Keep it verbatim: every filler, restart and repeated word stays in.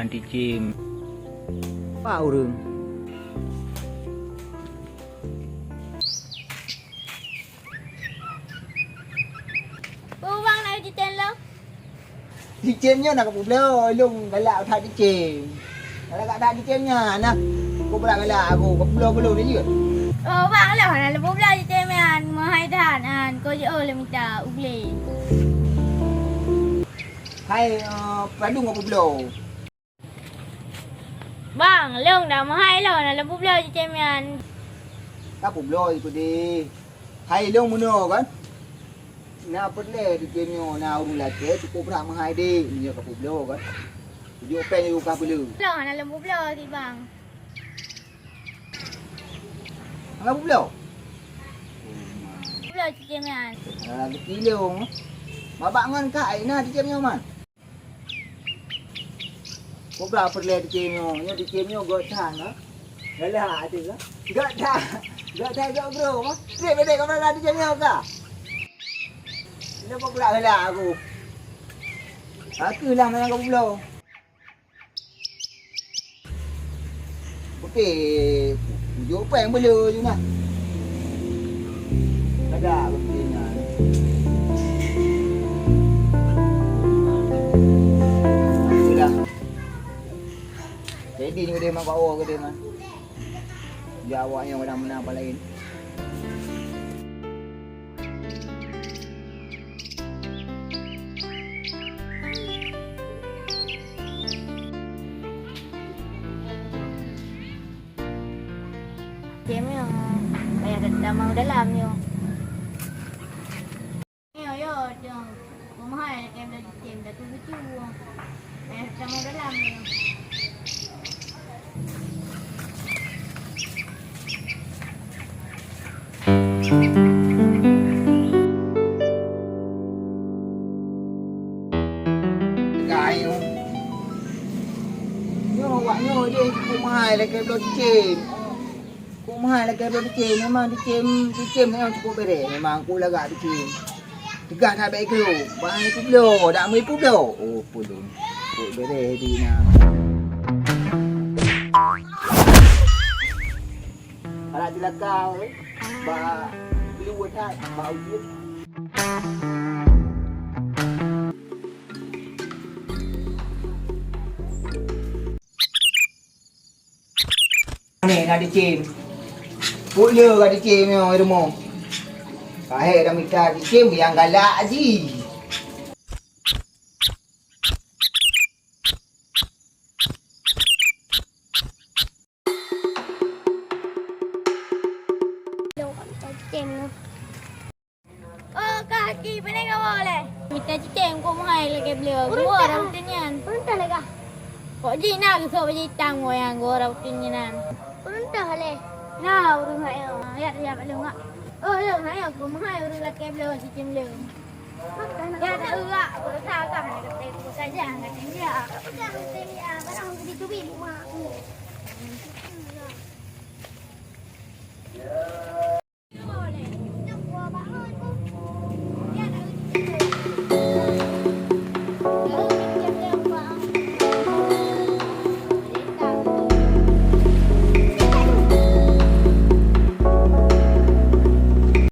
Cicém. Pak ureueng. Peue bang na cicém lom? Cicém nyoe na kapeubloe, lôn galak that cicém. Galak that cicém nyan na. Kobra galak aku, kapeubloe keu lôn jeuet. Oh bang, lôn hana lôn peubloe cicém nyan, meuhai that nyan. Ko jiôh lôn mita u glé. Hai, eh, padum kapeubloe? Bang, lôn dak meuhai lôn, na lôn peubloe cicém nyan. Kapeubloe ikut deh. Hai lôn meunoe kan? Na peureulèe cicém nyoe, na ureueng lakèe cukôp brat meuhai deh, meunyoe kapeubloe kan. Kujok péng di rukah peuleueh. Lôn hana lôn peubloe sit bang. Hana peubloe? Peubloe cicém nyan. Ah, geutilông. Babah ngon kah ai na cicém nyoe man? Kobra peureulèe cicém nyoe, nyoe cicém nyoe gèt that na. Galak ateueh ka. Gèt that. Gèt that gèt bro, ma. Trép bedek kobra cicém nyoe ka. Nyoe kobra galak aku. Aku lah mana kau bloe. Oke, kujok péng beuleue ju nah. Kada bukti nyan. Sudah. Jadi ni gede mah, bawa gede mah. Dia awak yang orang menang apa lain. Cicém nyoe payah tatamong dalam nyoe. Nyoe, yo, dong. Meuhai lakèe bloe cicém, dak keubeutôi. Payah tatamong dalam nyoe. Nyoe awak nyoe deh, cukôp meuhai lakèe bloe cicém. Cukôp meuhai lakèe bloe cicém, memang cicém, cicém nyoe cukôp bèrèh, memang ku lagak cicém. Teuga that bèk keu, bang ipeubloe, dak meuipeubloe. Oh, peulôn. Cukôp bèrèh di na. Alah cilaka, eh. Ba, luwah that, ba ujeuen. Nè, na cicém. Peue le ka cicém nyoe rumoh. Kahé dah mita cicém nyang galak jih. Oh, kaki, pane kawoe lé? Mita cicém keu meuhai lakèe bloe. Ureueng teuh. Gura rot nyan. Ureueng teuh lé kah? Kok jih na geusok bajèe itam ngon nyang gura rot nyan. Ureueng teuh lé. Na ureueng hai. Ya, ya, lôn ngak. Oh, lôn hai, keu meuhai ureueng lakèe bloe cicém lôn. Ya, tak urak, ureueng sa ka mana kata, kata jangan kata ya. Kata ya, barang teubi-teubi mak aku.